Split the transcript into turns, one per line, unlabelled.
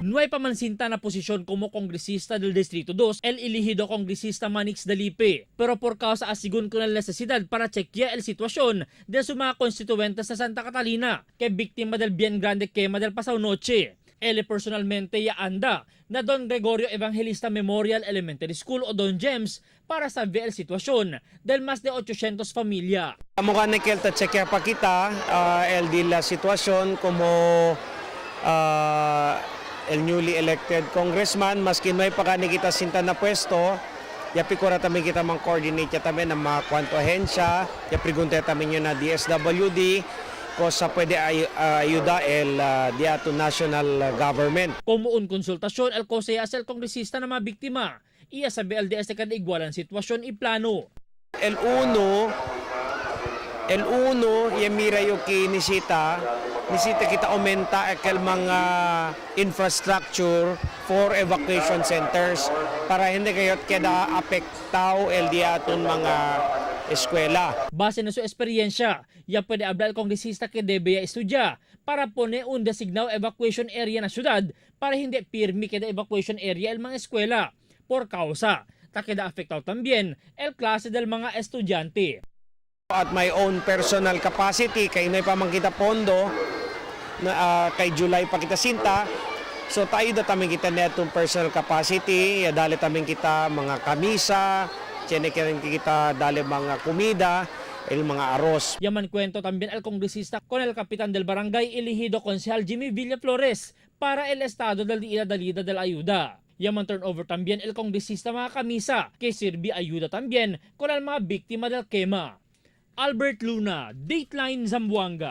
Nuay pamansinta na posisyon como kongresista del Distrito 2, el elihido kongresista Manix Dalipe. Pero por causa asigun con la necesidad para chequear el sitwasyon de su mga konstituentes sa Santa Catalina, que biktima del bien grande quema del pasado noche. Ele personalmente ya anda na Don Gregorio Evangelista Memorial Elementary School o Don James para sa el sitwasyon del mas de 800 familia.
Mukha ni Kelta chequea pa kita el di la sitwasyon como el newly elected congressman, maski no pa kani kita sinta na pwesto, ya pikura tamin kita mang coordinate ya tamin ng mga kwanto ahensya, ya pregunta tamin yun na DSWD cosa pwede ayuda el diato national government.
Como un konsultasyon el kosea sa el kongresista na mga biktima. Iya sa BLDS kada igualan sitwasyon i plano.
El uno, y mira yo que nisita kita aumenta aquel mga infrastructure for evacuation centers para hindi kayo queda apektado el día aton mga eskwela.
Base na su eksperyensya, ya pwede hablar el kongresista que debe ya estudya para pone un designado evacuation area na syudad para hindi pirmi queda evacuation area el mga eskwela. Por causa, ta queda afectado también el klase del mga estudyante.
At my own personal capacity, kay noy pa man kita pondo, na, kay July pa kita sinta, so tayo da tamin kita netong personal capacity, ya dali tamin kita mga kamisa, tiene kita dali mga kumida, el mga arroz.
Yaman kwento también el kongresista con el capitán del barangay elihido konsehal Jimmy Villaflores para el estado del Ila Dalida de la ayuda. Yaman turnover también el kongresista mga kamisa que sirvi ayuda también con el mga biktima del quema. Albert Luna, Dateline Zamboanga.